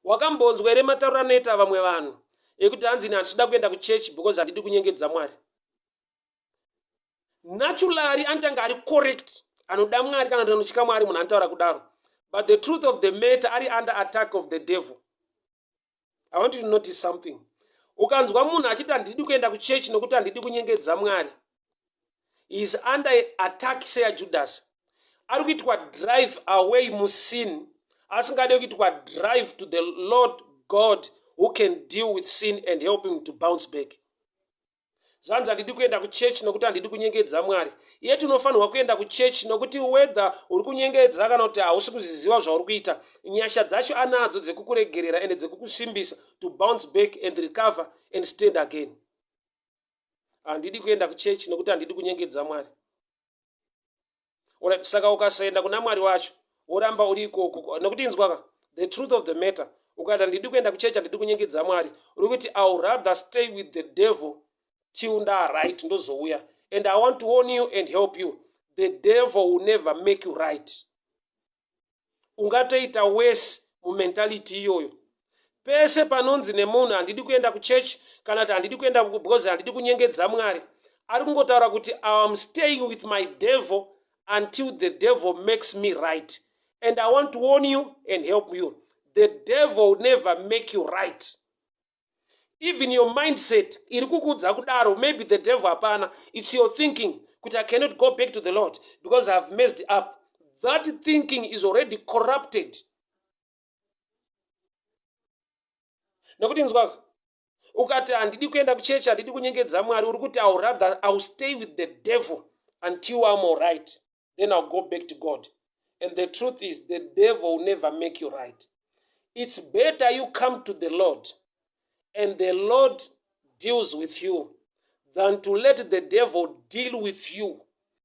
Wakambonzwa here matauro anoita vamwe vanhu ekuti hanzi ini handisida kuenda kuchechi because handidi kunyengedza Mwari? Naturally anotanga ari correct, anoda Mwari kana kuti anotya Mwari, munhu anotaura kudaro. But the truth of the matter, ari under attack of the devil. I want you to notice something. Ukanzwa munhu achiti handidi kuenda kuchechi nokuti handidi kunyengedza Mwari, he is under attack seyaJudas. Ari kuitwa drive away musin, asingade kuitwa drive to the Lord God who can deal with sin and help him to bounce back. Zvanzi handidi kuenda kuchechi nokuti handidi kunyengedza Mwari. Iye tinofanirwa kuenda kuchechi nokuti whether uri kunyengedza kana kuti hausi kuziziva zvauri kuita, nyasha dzacho anadzo dzekukuregerera ende dzekukusimbisa to bounce back and recover and stand again. Handidi kuenda kuchechi nokuti handidi kunyengedza Mwari. Alright, saka ukasaenda kuna Mwari wacho woramba uri ikoko, nokuti inzwaka, the truth of the matter, ukati handidi kuenda kuchechi, handidi kunyengedza Mwari, uri kuti I will rather stay with the devil till nda right ndozouya. And I want to warn you and help you, the devil will never make you right. Ungatoita worse mumentality iyoyo. Pese panonzi nemunhu handidi kuenda kuchechi kana kuti handidi kuenda because handidi kunyengedza Mwari, ari kungotaura kuti I am staying with my devil until the devil makes me right. And I want to warn you and help you, the devil will never make you right. Even your mindset iri kukuudza kudaro, maybe the devil hapana. It's your thinking kuti I cannot go back to the Lord because I have messed up. That thinking is already corrupted, nekuti nzwaka, ukati handidi kuenda kuchechi, handidi kunyengedza Mwari, uri kuti I rather I will stay with the devil until I'm all right, then I'll go back to God. And the truth is, the devil will never make you right. It's better you come to the Lord and the Lord deals with you than to let the devil deal with you.